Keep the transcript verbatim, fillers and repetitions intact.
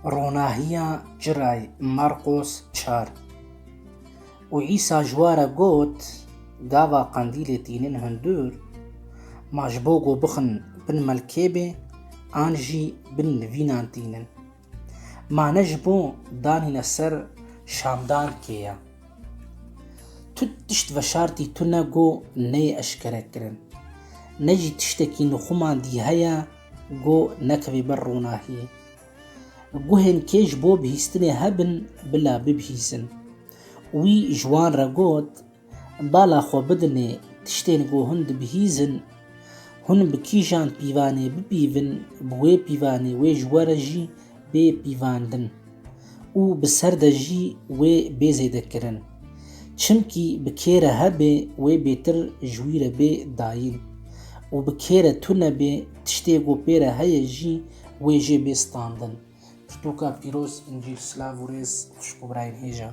Ronahiya Cirayê, Marqos çar. Û Îsa ji wa re got, Gava qendîlê tînin hundir, ma ji bo ku bixin bin melkê bê, an jî bin nivînan tînin. Ma ne ji bo danîne ser şamdankê ye. Tu tişt veşartî tune ku neyê eşkere kirin. Ne jî tiştekî nixumandî heye ku nekevê ber ronahiyê. Guhên kê ji bo bihîstinê hebin, bila bibihîzin. Wî ji wan re got, Bala xwe bidinê tiştên ku hûn dibihîzin, hûn bi kîjan pîvanê bipîvin, bi wê pîvanê wê ji we re jî bê pîvandin û bi ser de jî wê bê zêdekirin. Çimkî bi kê re hebê, wê bêtir ji wî re bê dayîn û bi kê re tune bê, tiştê ku pê re heye jî wê jê bê standin. Pirtûka pîroz, Încîl. Silav û rêz, xwişk û birayên hêja.